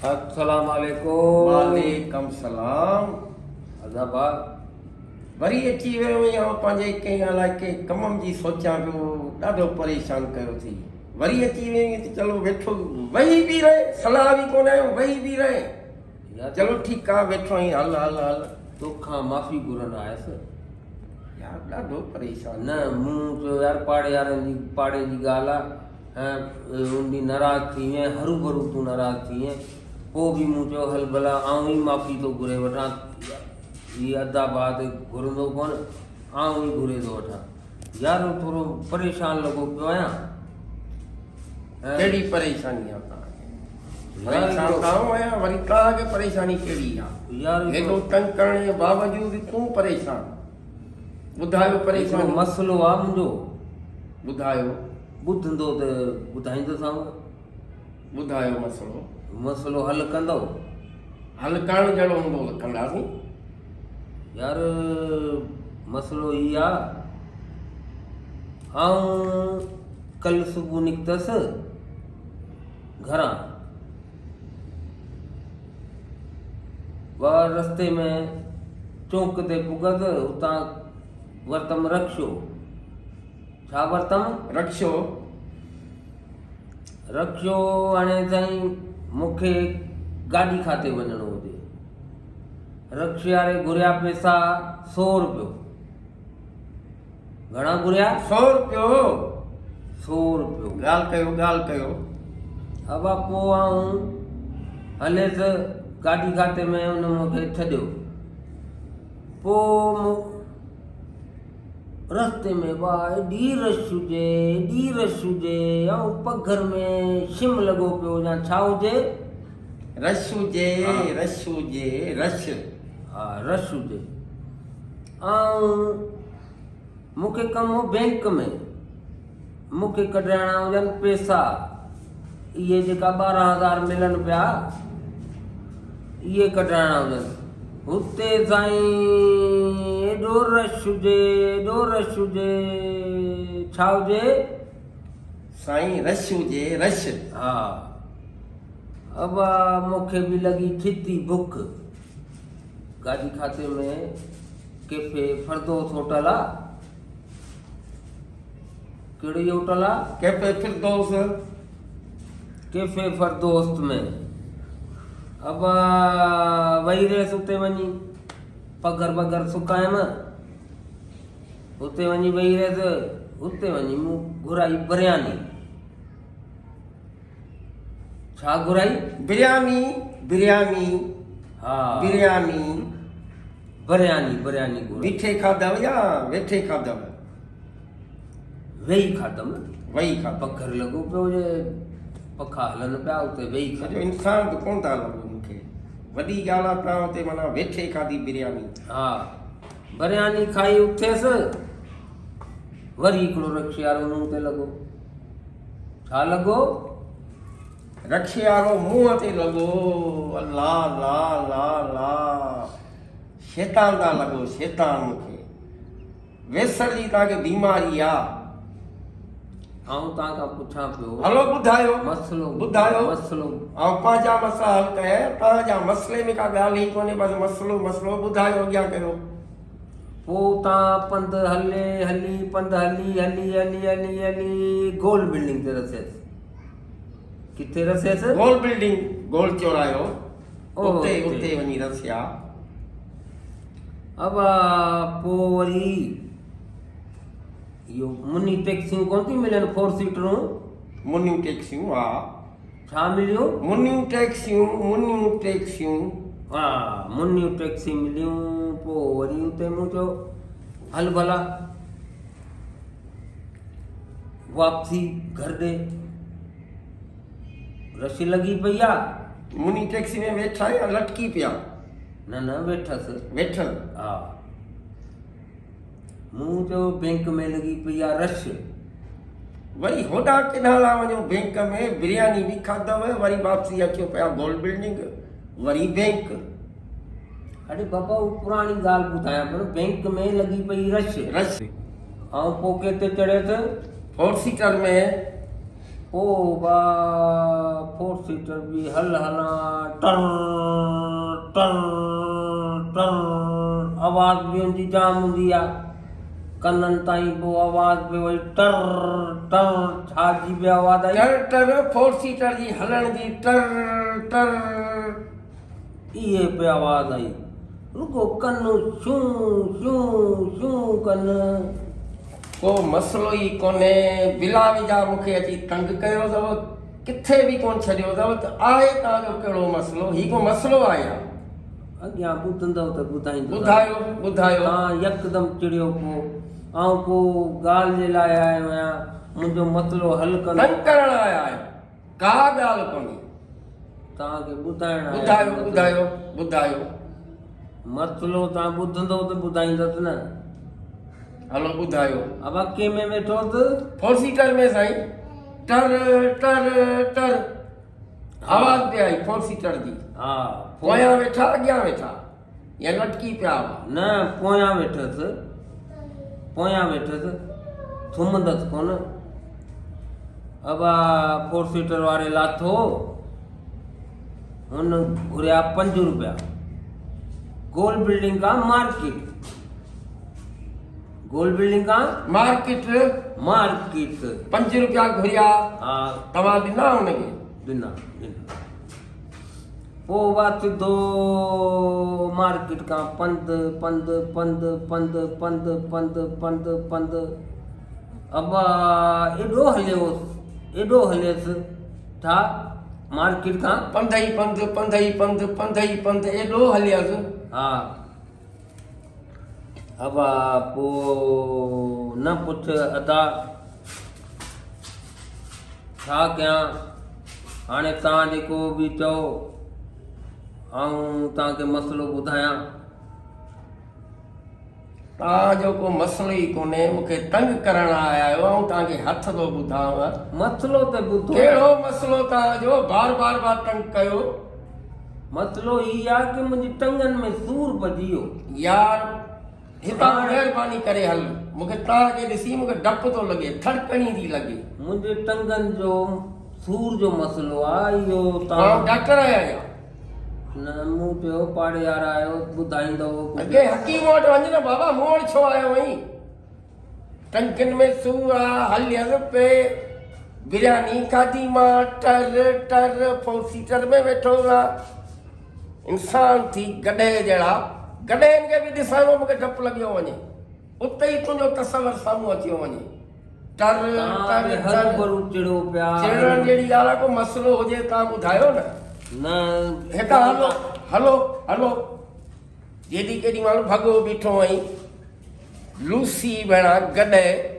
السلام عليڪم. وعليڪم سلام. ادا ڀاء. وري اچي ويو آهين. آئون پنهنجي ڪنهن الائي ڪنهن ڪم جي سوچيان پيو. ڏاڍو پريشان ڪيو ٿي. وري اچي ويو آهين ته چلو ويٺو ويهي به رهين. صلاح به ڪونه آيو ويهي به رهين. چلو ٺيڪ آ ويٺو آهين هل هل هل. توکان معافي گهرڻ آيس. يار ڏاڍو پريشان. نه مون چيو يار پاڙي وارن جي پاڙي جي ڳالهه آ ۽ ان ڏينهن ناراض ٿي وئين هروڀرو تون ناراض ٿي وئين پوء به مون چيو هل ڀلا آئون ئي معافي ٿو گهري وٺان هي ادا ڀاء ته گهرندو ڪونه آئون ئي گهري ٿو وٺان يار ٿورو پريشان لڳو پيو آهيان. ڪهڙي پريشاني آ توهان کي؟ پريشان ته آئون آهيان وري توهان کي پريشاني ڪهڙي آ؟ هيڏو تنگ ڪرڻ جي باوجود تون پريشان. ٻڌايو پريشاني. هڪڙو مسئلو آ منهنجو. ٻڌايو. ٻڌندو ته ٻڌائيندوسانو. ٻڌايو مسئلو. مسئلو حل ڪندؤ؟ حل ڪرڻ جهڙو هوندو ته ڪنداسين. يار مسئلو هي آ آئون ڪل صبح نڪتس گهران ٻاهر رستي ۾ چونڪ تي پڳس اتان ورتم رڪشو. ڇا ورتم؟ رڪشو. رڪشو هاڻي سائين مون کي گاڏي کاتي وڃڻو هجي. رڪشي واري گهريا پئسا سو روپيو. گهڻا گهريا؟ سو روپيو. سو روپيو. ڳالهه ڪيو ڳالهه ڪيو. ابا پوء آئون هليس گاڏي کاتي ۾ ان مون کي ڇڏيو. پوء مون رستي ۾ وا ايڏي رش هجي ايڏي رش هجي آئون پگهر ۾ شم لڳو پيو هجان ڇا هجي؟ رش هجي رش هجي رش. ها رش هجي. آئون مون کي ڪم هو بينڪ ۾ مون کي ڪڍرائڻا هجن پيسا اهي جيڪا 12 هزار ملن پيا اهي ڪڍرائڻا هجن هتي سائين ايڏو رش هجي ايڏو رش هجي ڇا هجي؟ سائين رش هجي رش. ها ابا مون کي به لڳي ڇتي بک. گاڏي کاتي ۾ ڪيفي فردوس هوٽل آ. ڪهڙي هوٽل آ؟ ڪيفي فردوس. ڪيفي فردوس ۾ ابا ويهي رهيس اتي وڃي پگهر بگهر سڪايم اتي وڃي ويهي رهيس اتي وڃي مون گهرائي برياني. ڇا گهرائي؟ برياني برياني ها برياني. برياني برياني گهرائي. بيٺي کاڌو يا ويٺي کاڌو؟ ويهي کاڌم. ويهي کاڌو. پگهر لڳو پيو هجي پکا هلن پيا اتي ويهي کاڌم. سڄو انسان به ڪونه ٿا لڳو مون کي. وڏي ڳالهه آ تان اتي معنيٰ ويٺي کاڌي برياني. ها برياني کائي اٿيس وري هڪڙو رڪشي وارو منهن تي لڳو. ڇا لڳو؟ رڪشي وارو منهن تي لڳو. الله الله الله الله شيطان تان لڳو شيطان مون کي. ويسر جي توهان کي بيماري آ. آئون توهان کان پڇان پيو. هلو ٻڌايو. مسئلو ٻڌايو. مسئلو. آئون پنهنجا مسئلا حل ڪيا آهن توهان جا مسئلي ۾ ڪا ڳالهه ئي ڪونهي بس مسئلو مسئلو ٻڌايو اڳيان ڪيو. پوء اتان پنڌ هلي هلي پنڌ هلي هلي هلي هلي هلي گول بلڊنگ تي رسيس. ڪٿي رسيس؟ گول بلڊنگ گول چوراهيو اتي اتي وڃي رسيا. ابا پوء وري اهو مني ٽيڪسيون ڪونه ٿيون ملن فور سيٽرون. منيون ٽيڪسيون ها. ڇا مليون؟ منيون ٽيڪسيون منيون ٽيڪسيون. ها منيون ٽيڪسي مليون پوء وري اتي مون چيو هل ڀلا واپسي گهر ڏي رش لڳي پئي آ. مني ٽيڪسي ۾ ويٺا يا لٽڪي پيا؟ نه نه ويٺس. ويٺل؟ ها مون چيو بينڪ ۾ لڳي پئي آ رش. وري هوڏانهن ڪيڏانهن لا وڃو بينڪ ۾ برياني به کاڌو وري واپسي اچو پيا گول بلڊنگ وري بينڪ. اڙي بابا هو پراڻي ڳالهه ٻڌايان پيو بينڪ ۾ لڳي پئي رش. رش. آئون پوء ڪيتي چڙهيس؟ Four seater ۾. پوء با فور سيٽر به هل هلان ٽر ٽر ٽر آواز به ان جي جام هوندي آ ڪنن تائين پوء آواز به وري ٽر ٽر ڇا جي به آواز آئي. ٽر ٽر فور سيٽر جي هلڻ جي ٽر ٽر. اهي به آواز آئي رڳو ڪن شون شون شون ڪن. ڪو مسئلو ئي ڪونهي بلا وجا مون کي اچي تنگ ڪيو اٿو ڪٿي به ڪونه ڇڏيو اٿو ته آهي توهان جو ڪهڙو مسئلو هي ڪو مسئلو آهي يا. اڳيان ٻڌندؤ ته ٻڌائيندس. ٻڌايو ٻڌايو. توهان يڪدم چڙيو پو آئون ڪو ڳالهه جي لاء آيو آهيان منهنجو مسئلو حل ڪندو. تنگ ڪرڻ آيا آهيو ڪا ڳالهه ڪونهي. توهان کي ٻڌائڻ آيو ٻڌايو ٻڌايو ٻڌايو. مسئلو توهان ٻڌندؤ ته ٻڌائيندس نه. هلو ٻڌايو. ابا ڪنهن ۾ ويٺو هوس؟ فور سيٽر ۾ سائين. ٽر ٽر ٽر آواز پئي آئي فور سيٽر جي. ها. پويان ويٺا اڳيان ويٺا يا لٽڪي پيا هئا؟ نه پويان ويٺس پويان ويٺس سمهندس ڪونه. ابا فور سيٽر واري لاٿو هن گهريا 5 روپيا گول بلڊنگ کان مارڪيٽ گول بلڊنگ کان مارڪيٽ مارڪيٽ 5 روپيا گهريا. ها. توهان ڏنا هن کي؟ ڏنا ڏنا. پوء وا سڌو مارڪيٽ کان پنڌ پنڌ پنڌ پنڌ پنڌ پنڌ پنڌ پنڌ ابا ايڏو هليوس ايڏو هليس ڇا مارڪيٽ کان پنڌ ئي پنڌ پنڌ ئي پنڌ پنڌ ئي پنڌ ايڏو هليس. ها ابا پوء نه پڇ ادا ڇا ڪيان هاڻي توهان جيڪو به چئو آئون توهان کي مسئلو ٻڌايان. توهان جو ڪو مسئلو ئي ڪونهي مون کي تنگ ڪرڻ آيا آهيو آئون توهان کي هٿ ٿو ٻڌانو. مسئلو ته ٻڌو. ڪهڙو مسئلو توهان جو بار بار بار تنگ ڪيو. مسئلو هي آ ڪي منهنجي ٽنگن ۾ سور پئجي ويو. يار هتان مهرباني ڪري هل مون کي توهان کي ڏسي مون کي ڊپ ٿو لڳي ٿڙڪڻي ٿي لڳي. منهنجي ٽنگن جو سور جو مسئلو آ اهو توهان. آئون ڊاڪٽر آهيان يا. نه مون چيو پاڙي وارا آهيو ٻڌائيندؤ ڪجهه. اڳي حڪيم وٽ وڃ نه بابا مون وٽ ڇو آيو آهين. ٽنگن ۾ سور آ هليل پئي برياني کاڌي مان ٽر ٽر فور سيٽر ۾ ويٺو هان انسان ٿي گڏهه جهڙا گڏهن کي به ڏسان ٿو مونکي ڊپ لڳيو وڃي اتي ئي تنهنجو تصور سامهون اچيو وڃي ٽر ٽر ٽر چڙڻ جهڙي ڳالهه آ ڪو مسئلو هجي تان ٻڌايو نه نه هتان هلو هلو هلو جيڏي ڪيڏي مهل ڀڳو بيٺو آهين لوسي ڀيڻا گڏهه.